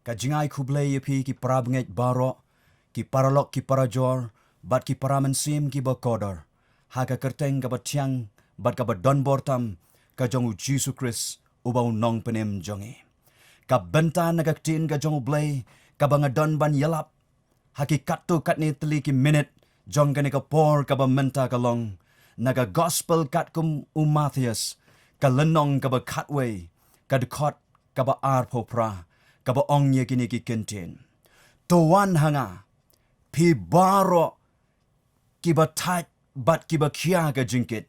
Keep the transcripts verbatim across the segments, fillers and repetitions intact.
Ka jingai khublei ïa phi ki para bangeit baroh, ki paralok ki parajor, bad ki para mynsiem kiba kordor, ha ka kyrteng kaba thiang bad kaba donbor tam ka jong U Jisu Khrist, uba U Nongpynim jong ngi. Ka bynta na ka ktien ka jong U Blei kaba nga don ban ïalap ha ki katto katne tylli ki minit jong kane ka por kaba mynta ka long na ka Gospel katkum u Mathaios, ka lynnong kaba khatwei, ka dkhot kaba arphew phra, kaba ong ïa kine ki kyntien: To wan ha nga, phi baroh kiba thait bad kiba khia ka jingkit,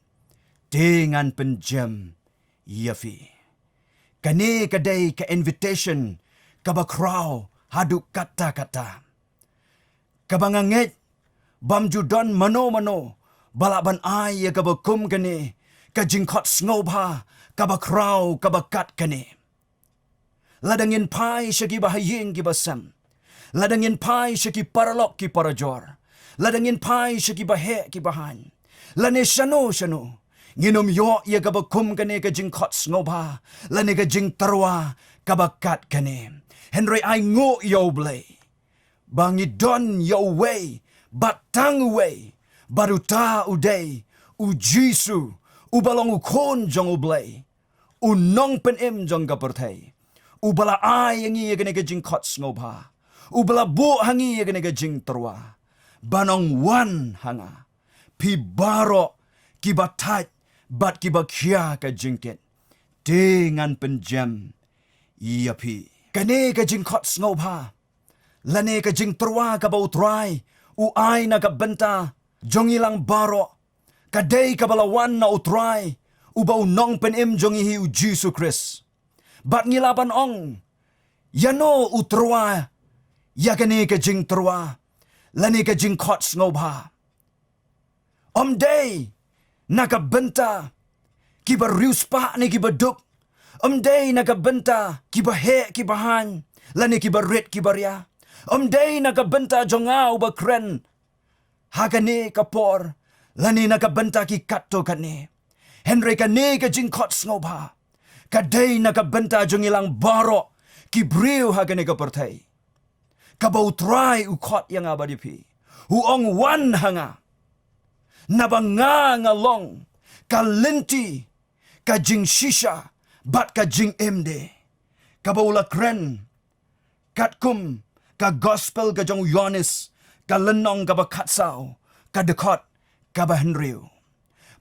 te ngan pynjem ïa phi. Kane ka dei ka invitation kaba khraw haduh katta katta, kaba nga ngeit bym ju don mano mano ba lah ban ai ïa kaba kum kane ka jingkhot sngewbha kaba khraw kaba kat kane. Lada ngin phai sha kiba ha ïing kiba sem, lada ngin phai sha ki paralok ki parajor, lada ngin phai sha kiba heh kiba haiñ, lane shano shano, ngin ym ïoh ïa kaba kum kane ka jingkhot sngewbha lane ka jingtyrwa kaba kat kane. Hynrei ainguh ïa U Blei ba ngi don ïa uwei bad tang uwei, bad uta u dei U Jisu, uba long U Khun jong U Blei, U Nongpynim jong ka pyrthei, uba la ai ïa ngi ïa kane ka jingkhot sngewbha, uba la buh ha ngi ïa kane ka jingtyrwa, ban ong: Wan ha nga, phi baroh kiba thait bad kiba khia ka jingkit, te ngan pynjem ïa phi. Kane ka jingkhot sngewbha lane ka jingtyrwa kaba U Trai u ai na ka bynta jong ngi lang baroh, ka dei kaba la wan na U Trai, uba U Nongpynim jong ngi hi U Jisu Khrist. Bad ngi lah ban ong, ïano u tyrwa ïa kane ka jingtyrwa lane ka jingkhot sngewbha? Ym dei na ka bynta kiba riewspah ne kiba duk, ym dei na ka bynta kiba heh kiba haiñ, lane kiba rit kiba ria, ym dei na ka bynta jong nga uba kren ha kane ka por, lane na ka bynta ki katto katne. Hynrei kane ka jingkhot sngewbha ka dei na ka bynta jong ngi lang baroh ki briew ha kane ka pyrthei, kaba U Trai u khot ïa nga bad ïa phi. U ong: Wan ha nga, naba nga nga long ka lynti, ka jingshisha bad ka jingim de. Kaba u la kren katkum ka Gospel ka jong u Ïoannis, ka lynnong kaba khatsaw, ka dkhot kaba hynriew.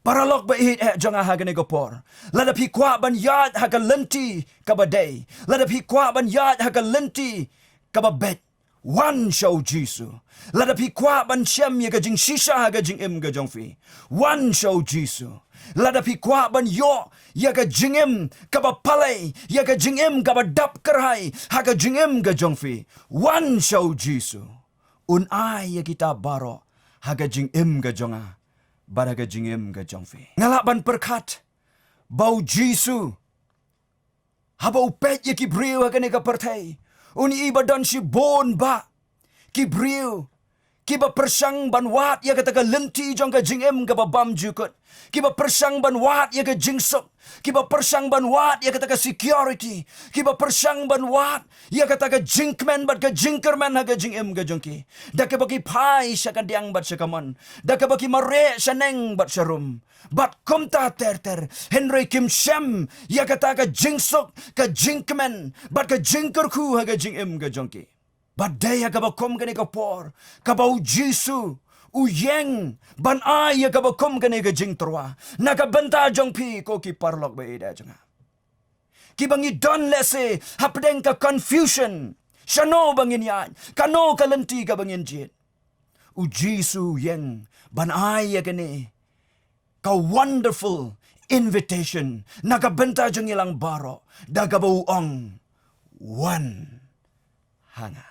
Paralok ba ïeit eh jong nga ha kane ka por, lada phi kwah ban ïaid ha ka lynti kaba dei, lada phi kwah ban ïaid ha ka lynti kaba beit, wan sha U Jisu. Lada phi kwah ban shem ïa ka jingshisha ha ka jingim ka jong phi, wan sha U Jisu. Lada phi kwah ban ïoh ïa ka jingim kaba palei, ïa ka jingim kaba dap kyrhai ha ka jingim ka jong phi, wan sha U Jisu. Un ai ïa kita baroh ha ka jingim ka jong nga bad ha ka jingim ka jong phi. Nga lah ban pyrkhat ba U Jisu, haba u peit ïa ki briew ha kane ka pyrthei, un ïohi ba don shibun bah ki briew kiba pyrshang ban wad ïa kata ka lynti jong ka jingim kaba bymjukut, kiba pyrshang ban wad ïa ka jingsuk, kiba pyrshang ban wad ïa kata ka security, kiba pyrshang ban wad ïa kata ka jingkmen bad ka jingkyrmen ha ka jingim ka jong ki, da kaba ki phai sha kadiang bad sha kamon, da kaba ki mareh shaneng bad sharum, bad kumta ter ter, hynrei kim shem ïa kata ka jingsuk, ka jingkmen bad ka jingkyrkhu ha ka jingim ka jong ki. Bad dei ha kaba kum kane ka por kaba U Jisu u ïeng ban ai ïa kaba kum kane ka jingtyrwa na ka bynta jong phi, ko ki paralok ba ïeit eh jong nga, kiba ngi don lehse hapdeng ka confusion, shano ba ngin ïaid, kano ka lynti kaba ngin jied. U Jisu u ïeng ban ai ïa kane ka wonderful invitation na ka bynta jong ngi lang baroh, da kaba u ong: Wan ha nga.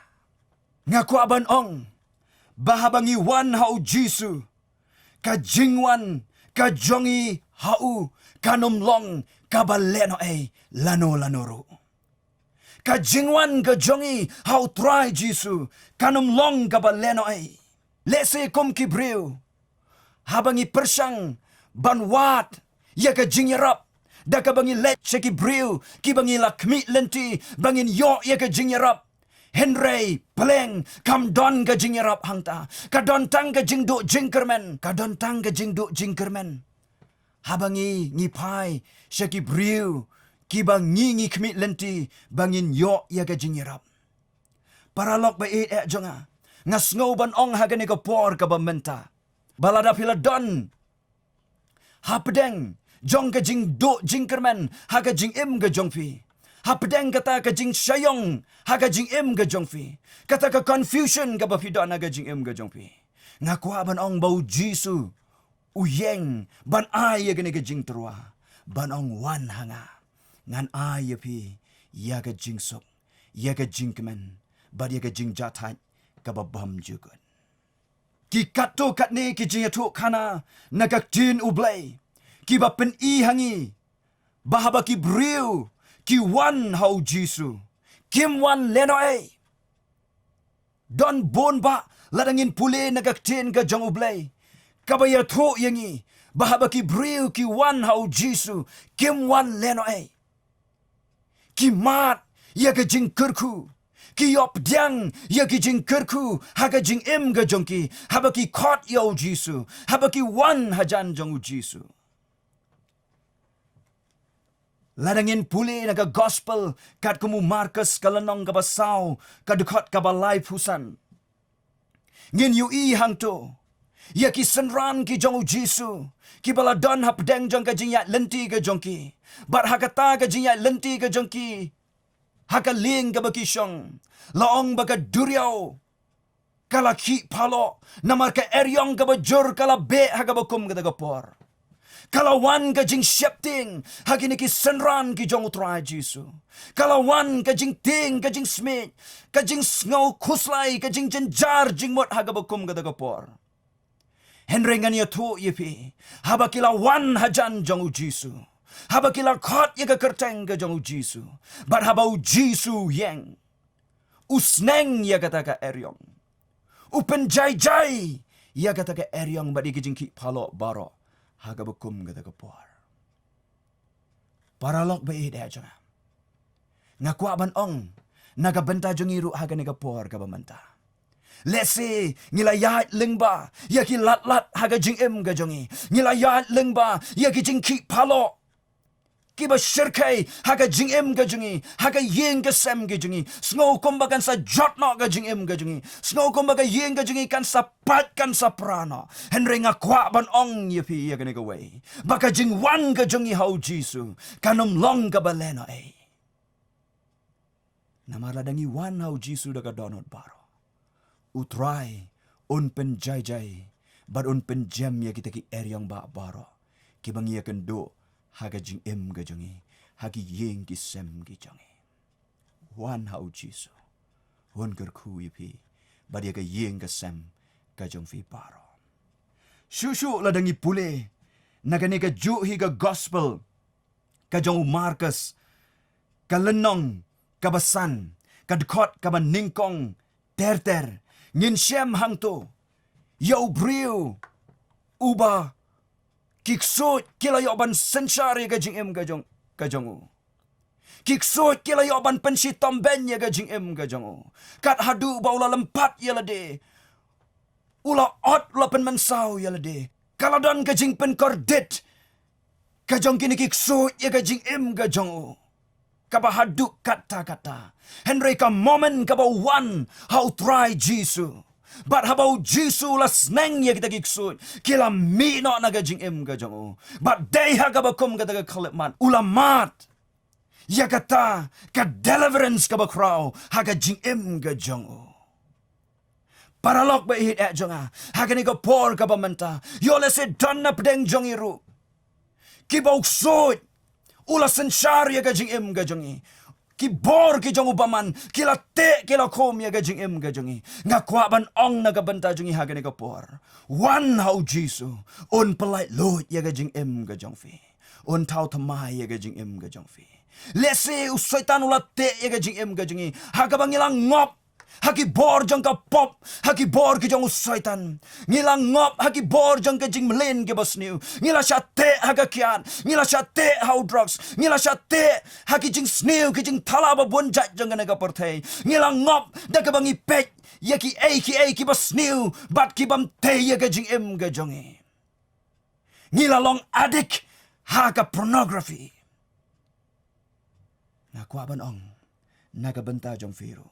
Nga kwah ban ong ba haba ngi wan ha U Jisu, ka jingwan ka jong ngi ha u kan ym long kaba lehnohei lano lano ruh. Ka jingwan ka jong ngi ha U Trai Jisu kan ym long kaba lehnohei. Lehse kum ki briew, haba ngi pyrshang ban wad ïa ka jingïarap, da kaba ngi leit sha ki briew kiba ngi la khmih lynti ba ngin ïoh ïa ka jingïarap, Hynrei, pleng, kam don ka jingïarap hangta. Ka don tang ka jingduh jingkyrmen. Ka don tang ka jingduh jingkyrmen. Haba ngi, ngi phai sha ki briew kiba ngi, ngi khmih lynti ba ngin ïoh ïa ka jingïarap. Paralok ba ïeit eh jong nga, nga sngew ban ong ha kane ka por kaba mynta, ba lada phi la don hapdeng jong ka jingduh jingkyrmen ha ka jingim ka jong phi, hapdeng kata ka jingshah ïong ha ka jingim ka jong phi, kata ka confusion kaba phi don ha ka jingim ka jong phi, nga kwah ban ong ba U Jisu u ïeng ban ai ïa kane ka jingtyrwa, ban ong, wan ha nga, ngan ai ïa phi ïa ka jingsuk, ïa ka jingkmen, bad ïa ka jingjahthait kaba bymjukut. Ki katto katne ki jingïathuhkhana na ka ktien U Blei kiba pyni ha ngi ba haba ki briew ki wan ha U Jisu, kim wan lehnoh ei. Don bun bah, lada ngin pule na ka ktien ka jong U Blei, kaba ïathuh ïa ngi ba haba ki briew ki wan ha U Jisu, kim wan lehnoh ei. Ki mad ïa ka jingkyrkhu. Ki ïoh pdiang ïa ka jingkyrkhu ha ka jingim ka jong ki haba ki khot ïa U Jisu, haba ki wan hajan jong U Jisu. Lada ngin pule na ka Gospel katkum u Markos, ka lynnong kaba saw, ka dkhot kaba laiphew san, ngin ïohi hangto ïa ki synran ki jong U Jisu kiba la don hapdeng jong ka jingïaid lynti ka jong ki, bad ha kata ka jingïaid lynti ka jong ki, ha ka lieng kaba ki shong, la ong ba ka duriaw ka la khih phaloh namar ka eriong kaba jur ka la beh ha kaba kum kata ka por. Ka la wan ka jingsheptieng ha kine ki synran ki jong U Trai Jisu. Ka la wan ka jingtieng, ka jingsmiej, ka jingsngew khuslai, ka jingjynjar jingmut ha kaba kum kata ka por. Hynrei ngan ïathuh ïa phi, haba ki la wan hajan jong U Jisu, haba ki la khot ïa ka kyrteng ka jong U Jisu, bad haba U Jisu u ïeng, u sneng ïa kata ka eriong, u pynjaijai ïa kata ka eriong bad ïa ki jingkhih phaloh baroh ha kaba kum kata ka por. Paralok ba ïeit eh jong nga, nga kwah ban ong na ka bynta jong ngi ruh ha kane ka por kaba mynta. Lehse ngi la ïaid lyngba ïa ki lad lad ha ka jingim ka jong ngi. Ngi la ïaid lyngba ïa ki jingkhih phaloh kiba shyrkhei ha ka jingim ka jong ngi, ha ka ïing ka sem ka jong ngi. Sngew kumba kan sa jot noh ka jingim ka jong ngi. Sngew kumba ka ïing ka jong ngi kan sa pait, kan sa pra noh. Hynrei nga kwah ban ong ïa phi ïa kane kawei, ba ka jingwan ka jong ngi ha U Jisu kan ym long kaba lehnoh ei. Namar lada ngi wan ha U Jisu da ka dohnud baroh, U Trai un pynjaijai bad un pynjem ïa kita ki eriong ba baroh kiba ngi ïakynduh ha ka jingim ka jong ngi, ha ki ïing ki sem ki jong ngi. Wan ha U Jisu, un kyrkhu ïa phi bad ïa ka ïing ka sem ka jong phi baroh. Shuh shuh lada ngi pule na kane kajuh hi ka Gospel ka jong u Markos, ka lynnong kaba san, ka dkhot kaba nyngkong ter ter, ngin shem hangto ïa u briew uba ki ksuid ki la ïoh ban synshar ïa ka jingim ka jong, ka jong u. Ki ksuid ki la ïoh ban pynshitom beiñ ïa ka jingim ka jong u, kat haduh ba u la lympat ïa lade, u la ot, u la pynmynsaw ïa lade. Ka la don ka jingpynkordit ka jong kine ki ksuid ïa ka jingim ka jong u, kaba haduh katta katta. Hynrei ka moment kaba u wan ha u Trai Jisu, bad haba u Jisu u la sneng ïa kita ki ksuid, ki la mih noh na ka jingim ka jong u. Bad dei ha kaba kum kata ka khyllipmat, u la mad ïa kata ka deliverance kaba khraw ha ka jingim ka jong u. Paralok ba ïeit eh jong nga, ha kane ka por kaba mynta, ïoh lehse don na pdeng jong ngi ruh kiba u ksuid u la synshar ïa ka jingim ka jong ngi. Ki bor ki jong u bymman ki la teh ki la khum ïa ka jingim ka jong ngi. Nga kwah ban ong na ka bynta jong ngi ha kane ka por, wan ha u Jisu, un pyllait luid ïa ka jingim ka jong phi, un thaw thymmai ïa ka jingim ka jong phi. Lehse u Soitan u la teh ïa ka jingim ka jong ngi ha kaba ngi la ngop, ha ki bor jong ka pop, ha ki bor ki jong u Soitan. Ngi la ngop ha ki bor jong ka jingmlien kaba sniew. Ngi la shah teh ha ka kiad, ngi la shah teh ha u drugs, ngi la shah teh ha ki jingsniew ki jingthala ba bun jait jong kane ka pyrthei. Ngi la ngop da kaba ngi peit ïa kiei kiei kiba sniew bad kibym tei ïa ka jingim ka jong ngi. Ngi la long addict ha ka pornography. Nga kwah ban ong, na ka bynta jong phi ruh,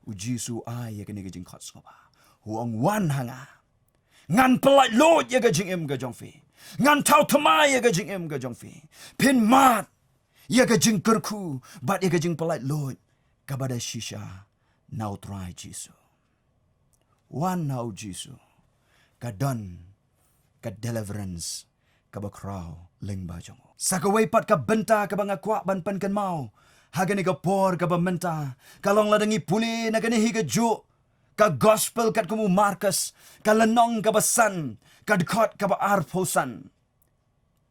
u Jisu u ai ïa kane ka jingkhot sngewbha. U ong, wan ha nga. Ngan pyllait luid ïa ka jingim ka jong phi. Ngan thaw thymmai ïa ka jingim ka jong phi. Phin mad ïa ka jingkyrkhu bad ïa ka jingpyllait luid kaba da shisha na u Trai Jisu. Wan ha u Jisu. Ka don ka deliverance kaba khraw lyngba jong u. Sa kawei pat ka bynta kaba nga kwah ban pynkynmaw ha kane ka por kaba mynta, ka long lada ngi pule na kane hi kajuh ka gospel katkum u Markus, ka lynnong kaba san, ka dkhot kaba arphew san.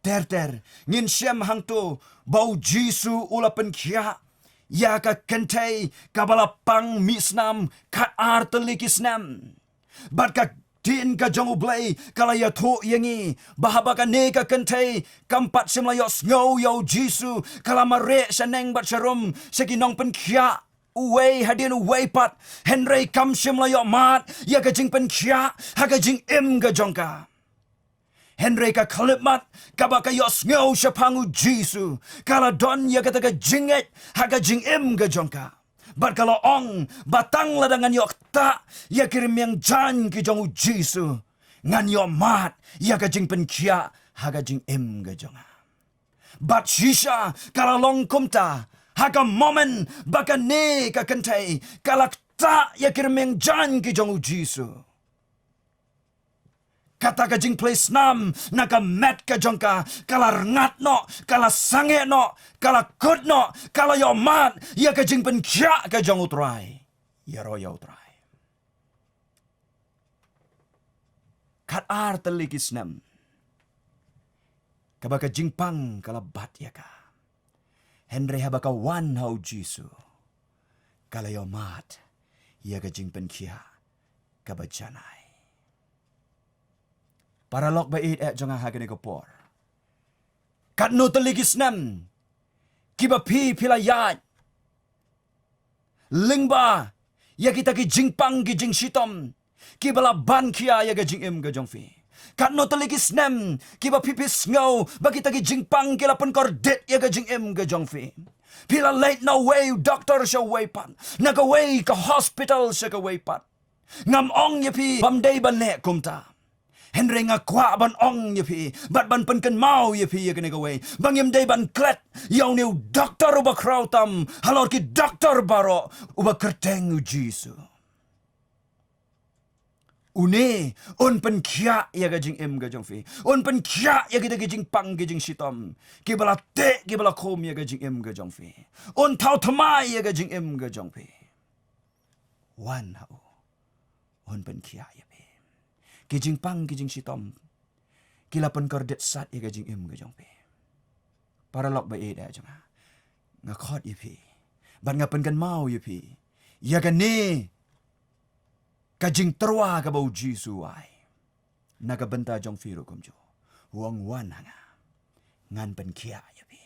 Ter ter, ngin shem hangto ba u Jisu u la pynkhiah ïa ka kynthei kaba la pang mih snam khatar tylli ki snem. Bad ka ktien ka jong U Blei ka la ïathuh ïa ngi ba haba kane ka kynthei kam pat shym la ïohsngew ïa u Jisu, ka la mareh shaneng bad sharum sha ki nongpynkhiah uwei hadien uwei pat, hynrei kam shym la ïohmad ïa ka jingpynkhiah ha ka jingim ka jong ka. Hynrei ka khyllipmat kaba ka ïohsngew shaphang u Jisu, ka la don ïa kata ka jingngeit ha ka jingim ka jong ka. Bad ka la ong ba tang lada ngan ïoh ktah ïa ki rmiang jaiñ ki jong u Jisu, ngan ïohmad ïa ka jingpynkhiah ha ka jingim ka jong nga. Bad shisha ka la long kumta ha ka moment ba kane ka kynthei ka la ktah ïa ki rmiang jaiñ ki jong u Jisu. Kata ka jingplie snam na ka met ka jong ka, ka la rngat noh, ka la sangeh noh, ka la kut noh, ka la ïohmad ïa ka jingpynkhiah ka jong u Trai. Ïaroh ïa u Trai. Khatar tylli ki snem kaba ka jingpang ka la bat ïa ka. Hynrei haba ka wan ha u Jisu, ka la ïohmad ïa ka jingpynkhiah kaba janai. Paralok ba ïeit eh jong nga ha kane ka por, katno tylli ki snem kiba phi phi la ïaid lyngba ïa kita ki jingpang ki jingshitom kiba la ban khia ïa ka jingim ka jong phi. Katno tylli ki snem kiba phi phi sngew ba kita ki jingpang ki la pynkordit ïa ka jingim ka jong phi. Phi la leit na uwei u doktor sha uwei pat, na kawei ka hospital sha kawei pat. Ngam ong ïa phi bym dei ban leh kumta. Hynrei nga kwah ban ong ïa phi bad ban pynkynmaw ïa phi ïa kane kawei, ba ngim dei ban klet ïa une u doktor uba khraw tam halor ki doktor baroh, uba kyrteng u Jisu. Une un pynkhiah ïa ka jingim ka jong phi. Un pynkhiah ïa kita ki jingpang ki jingshitom kiba la teh kiba la khum ïa ka jingim ka jong phi. Un thaw thymmai ïa ka jingim ka jong phi. Wan ha u, un pynkhiah ïa phi. Ki jingpang ki jingshitom ki la pynkordit sat ïa ka jingim ka jong phi. Paralok ba ïeit eh jong nga, nga khot ïa phi bad nga pynkynmaw ïa phi ïa kane ka jingtyrwa kaba u Jisu u ai na ka bynta jong phi ruh kumjuh. U ong, wan ha nga, ngan pynkhiah ïa phi.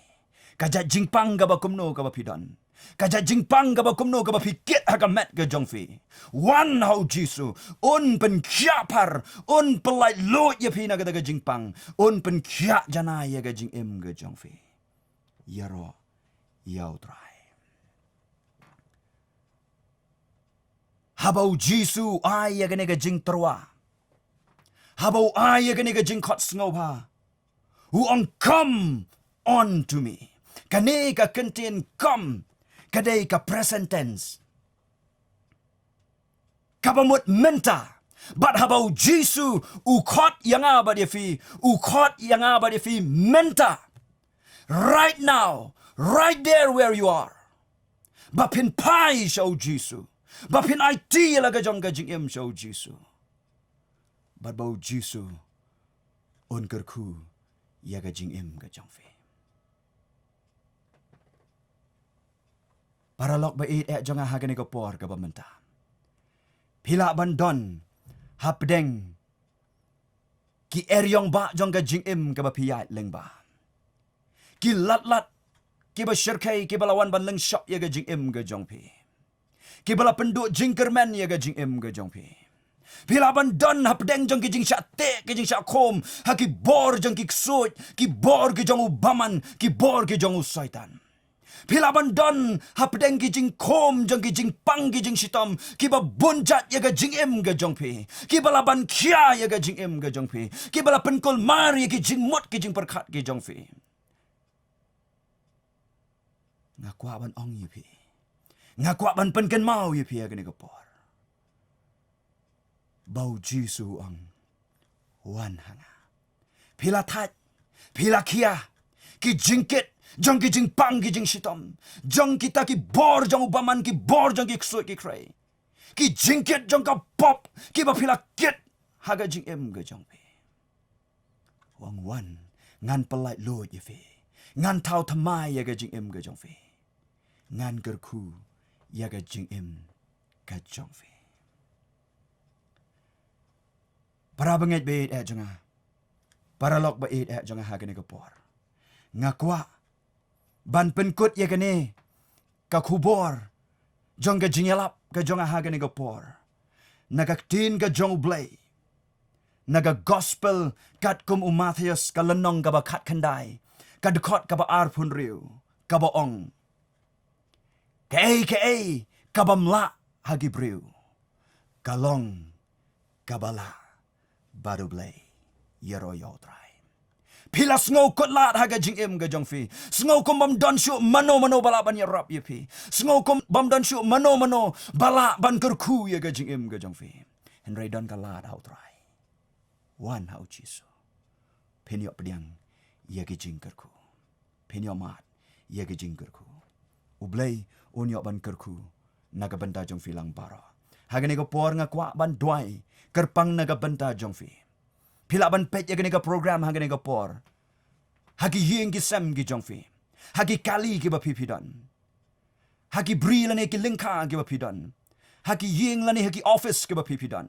Ka jait jingpang kaba kumno kaba phi don, ka jait jingpang kaba kumno kaba phi kit ha ka met ka jong phi, wan ha u Jisu. Un pynkhiah phar, un pyllait luid ïa phi na kata ka jingpang, un pynkhiah janai ïa ka jingim ka jong phi. Ïaroh ïa u Trai. Haba u Jisu u ai ïa kane ka jingtyrwa, haba u ai ïa kane ka jingkhot sngewbha, u ong, come unto me. Kane ka kyntien come ka dei ka present tense kaba mut mynta. Bad haba u Jisu u khot ïa nga bad ïa phi, u khot ïa nga bad ïa phi mynta, right now, right there where you are, ba phin phai sha u Jisu, ba phin aiti ïa la ka jong ka jingim sha u Jisu, bad ba u Jisu un kyrkhu ïa ka jingim ka jong phi. Paralok ba ïeit eh jong nga ha kane ka por kaba mynta, Phi lah ban don hapdeng ki eriong ba jong ka jingim kaba phi ïaid lyngba. Ki lat lat, kiba shyrkhei, kiba la wan ban lyngshop ïa ka jingim ka jong phi. Kiba la pynduh jingkyrmen ïa ka jingim ka jong phi. Phi lah ban don hapdeng jong ki jingshah teh, ki jingshah khum, ha ki bor jong ki ksuid, ki bor ki jong u bymman, ki bor ki jong u Soitan. Phi lah ban don hapdeng ki jingkhum jong ki jingpang ki jingshitom, kiba bun jait ïa ka jingim ka jong phi. Kiba lah ban khia ïa ka jingim ka jong phi. Kiba lah pynkulmar ïa ki jingmut ki jingpyrkhat ki jong phi. Nga kwah ban ong ïa phi. Nga kwah ban pynkynmaw ïa phi ha kane ka por. Ba u Jisu u ong, wan ha nga. Phi la thait, phi la khia, ki jingkit, jong ki jingpang ki jingshitom, jong kita ki bor jong u bymman, ki bor jong ki ksuid ki khrei. Ki jingkit jong ka pop, kiba phi la kit, ha ka jingim ka jong phi. U ong wan, ngan pyllait luid ïa phi. Ngan thaw thymmai ïa ka jingim ka jong phi. Ngan kyrkhu ïa ka jingim ka jong phi. Para bangeit ba ïeit eh jong nga. Para lok ba ïeit eh jong nga ha kane ka por. Nga kwah ban pynkut ïa kane ka khubor jong ka jingïalap ka jong nga ha kane ka por. Na ka ktien ka jong U Blei. Na ka gospel katkum u Mathaios ka lynnong kaba khatkhyndai. Ka dkhot kaba arphew hynriew. Kaba ong. Kaei kaei kabym lah ha ki briew. Ka long kaba lah bad U Blei. Ïaroh ïa U Trai. Phi la sngewkut lad ha ka jingim ka jong phi. Sngew kum bym don shuh mano mano ba lah ban ïarap ïa phi. Sngew kum bym don shuh mano mano ba lah ban kyrkhu ïa ka jingim ka jong phi. Hynrei don ka lad ha U Trai. Wan ha U Jisu. Phin ïoh pdiang ïa ki jingkyrkhu. Phin ïoh mad ïa ki jingkyrkhu. U Blei un ïoh ban kyrkhu na ka bynta jong phi lang baroh. Ha kane ka por nga kwah ban duwai kyrpang na ka bynta jong phi. Phi lah ban peit ïa kane ka program ha kane ka por. Ha ki ïing ki sem ki jong phi. Ha ki kali kiba phi phi don. Ha ki bri lane ki lyngkha kiba phi don. Ha ki ïing lane ha ki office kiba phi phi don.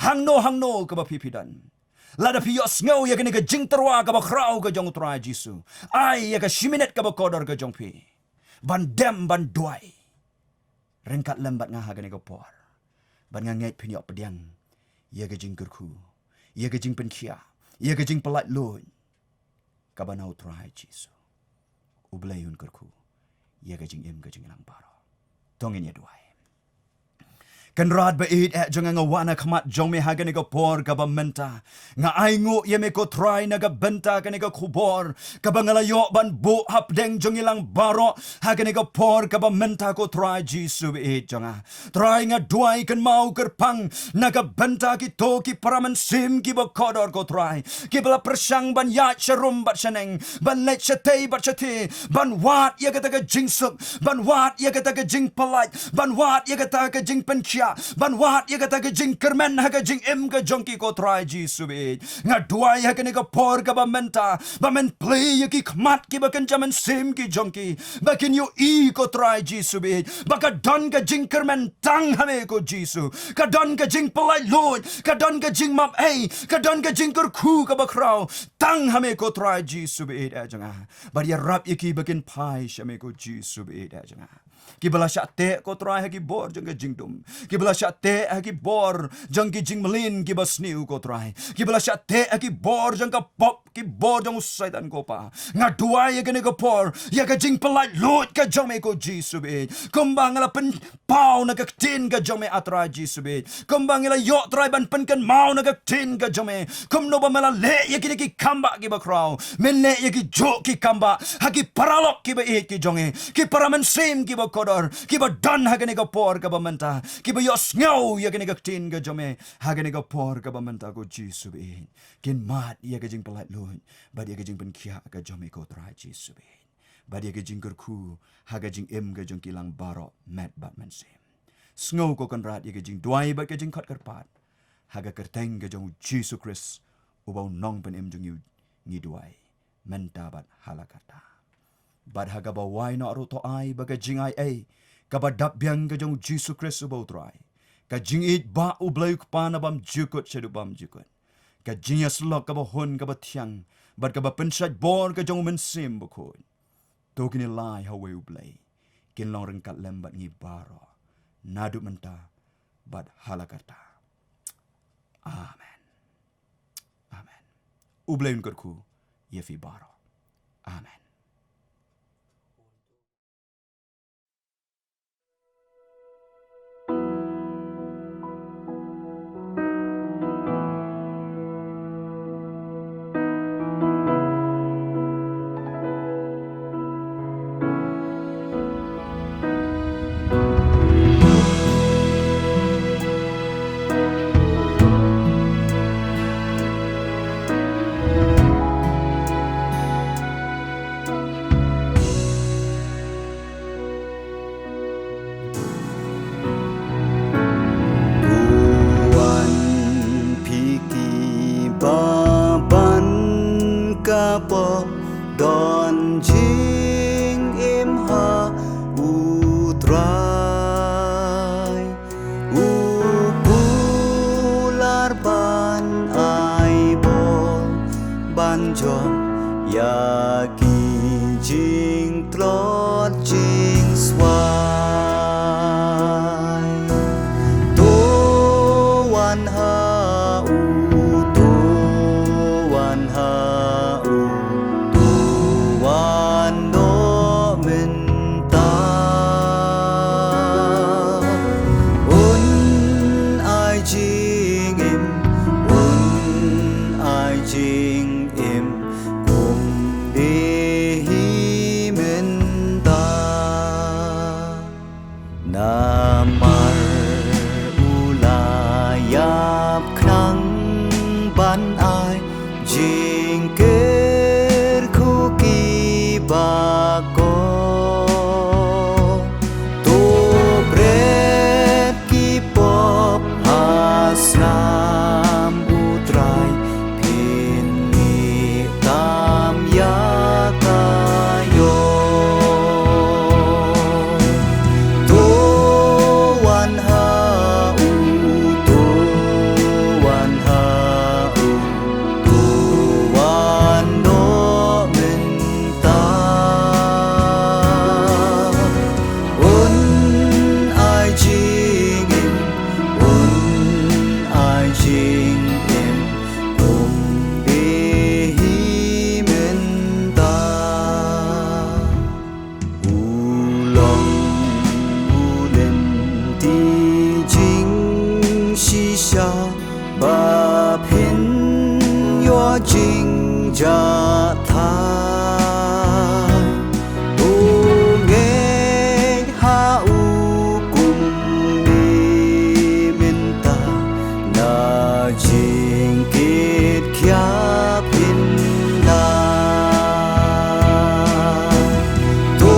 Hangno hangno kaba phi phi don. Lada phi ïohsngew ïa kane ka jingtyrwa kaba khraw ka jong U Trai Jisu. Ai ïa ka shi minit kaba kordor ka jong phi. Ban dem ban duwai. Ryngkat lem bad nga ha kane ka por. Bad nga ngeit phin ïoh pdiang ïa ka jingkyrkhu. Ïa ka jingpynkhiah. Ïa ka jingpyllait luid. Kaba na U Trai Jisu. U Blei un kyrkhu ïa ka jingim ka jong ngi lang baroh. To ngin ïa duwai. Kynrad ba ïeit eh jong nga, nga wan ha khmat jong me ha kane ka por kaba mynta. Nga ainguh ïa me ko Trai na ka bynta kane ka khubor kaba nga la ïoh ban buh hapdeng jong ngi lang baroh ha kane ka por kaba mynta ko Trai Jisu ba ïeit jong nga. Trai nga duwai kynmaw kyrpang na ka bynta kito ki para mynsiem kiba kordor ko Trai. Kiba la pyrshang ban ïaid sharum bad shaneng, ban leit shatei bad shathie, ban wad ïa kata ka jingsuk, ban wad ïa kata ka jingpyllait, ban wad ïa kata ka jingpynkhiah, ban wad ïa kata ka jingkyrmen ha ka jingim ka jong ki ko Trai Jisu ba ïeit. Nga duwai ha kane ka por kaba mynta, ba men plie ïa ki khmat kiba kynja mynsiem ki jong ki, ba kin ïohi ko Trai Jisu ba ïeit. Ba ka don ka jingkyrmen tang ha me ko Jisu. Ka don ka jingpyllait luid, ka don ka jingmap ei, ka don ka jingkyrkhu kaba khraw tang ha me ko Trai Jisu ba ïeit eh jong nga. Bad ïarap ïa ki ba kin phai sha me ko Jisu ba ïeit eh jong nga. Kiba la shah teh ko Trai ha ki bor jong ka jingdum. Kiba la shah teh ha ki bor jong ki jingmlien kiba sniew ko Trai. Kiba la shah teh ha ki bor jong ka pop, ki bor jong u Soitan ko Pa. Nga duwai ïa kane ka por ïa ka jingpyllait luid ka jong me ko Jisu ba ïeit. Kumba nga la pynpaw na ka ktien ka jong me A Trai Jisu ba ïeit. Kumba nga la ïoh Trai ban pynkynmaw na ka ktien ka jong me. Kumno ba me la leh ïa kine ki kambah kiba khraw. Men leh ïa ki juh ki kambah ha ki paralok kiba ïeit ki jong me. Ki para mynsiem kiba kordor, kiba don ha kane ka por kaba mynta, kiba ïohsngew ïa kane ka ktien ka jong me ha kane ka por kaba mynta ko Jisu ba ïeit. Kin mad ïa ka jingpyllait luid bad ïa ka jingpynkhiah ka jong me ko Trai Jisu ba ïeit. Bad ïa ka jingkyrkhu ha ka jingim ka jong ki lang baroh met bad mynsiem. Sngew ko Kynrad ïa ka jingduwai bad ka jingkhot kyrpad ha ka kyrteng ka jong u Jisu Khrist uba u Nongpynim jong ngi, ngi duwai mynta bad ha la katta. Bad ha kaba wai noh ruh to ai ba ka jingai ei kaba dap biang ka jong u Jisu Khrist uba u Trai, Ka jingïeit ba U Blei U Kpa na bymjukut shaduh bymjukut. Ka jingïasyllok kaba hun kaba thiang, bad kaba pynshait bor ka jong U Mynsiem Bakhuid. To kine lai ha uwei U Blei kin long ryngkat lem bad ngi baroh, naduh mynta bad hala karta. Amen. Amen. U Blei un kyrkhu ïa phi baroh. Amen. Tuan phi kiba ban ka pop, don jingim ha U Trai. U kular ban ai bor, ban jop ïa ki jingtlot jingswai. To wan ha U, to wan ha U, to wan noh mynta. Un ai jingim, un ai jingim, kum dei hi mynta. Namar U la ïap khnang ban ai jingkyrkhu kiba kor. To bret ki pop ha snam U Trai, phin mih tam ïa ka ïoh. To wan ha U, to wan ha U, to wan noh mynta. Un ai jingim, un ai jingim, kum dei hi mynta. U long u lynti jingshisha, ba phin ïoh jingjahthait. To ngeit ha U kumne mynta, na jingkit khia phin lah. To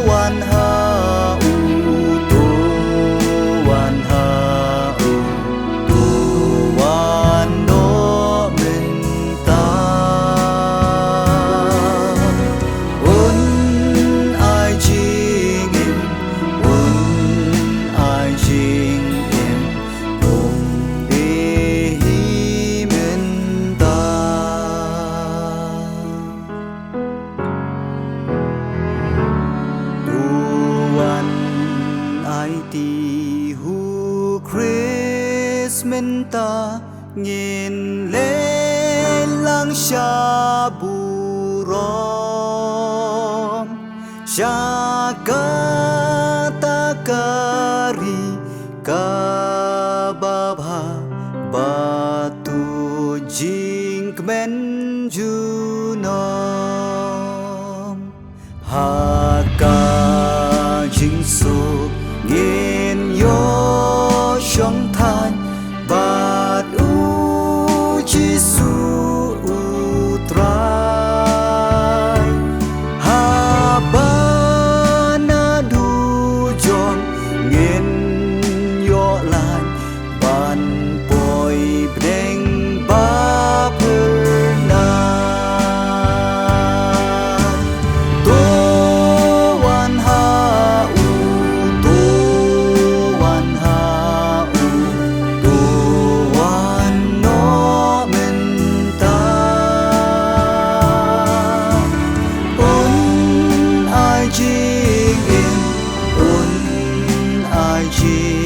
wan ha U, to wan ha U, to wan noh mynta. Un ai jingim, un ai jingim, kum dei hi mynta. To wan aiti ha U Khrist mynta, ngin leit lang sha burom, sha kata ka ri kaba bha, ba tuid jingkmen junom. Ha ka jingsuk ngin ïoh shongthait bad U Jisu U Trai. Haba naduh jong ngin ïoh lait ban poi bneng ba pyrnai. To wan ha U, to wan ha Jingïaid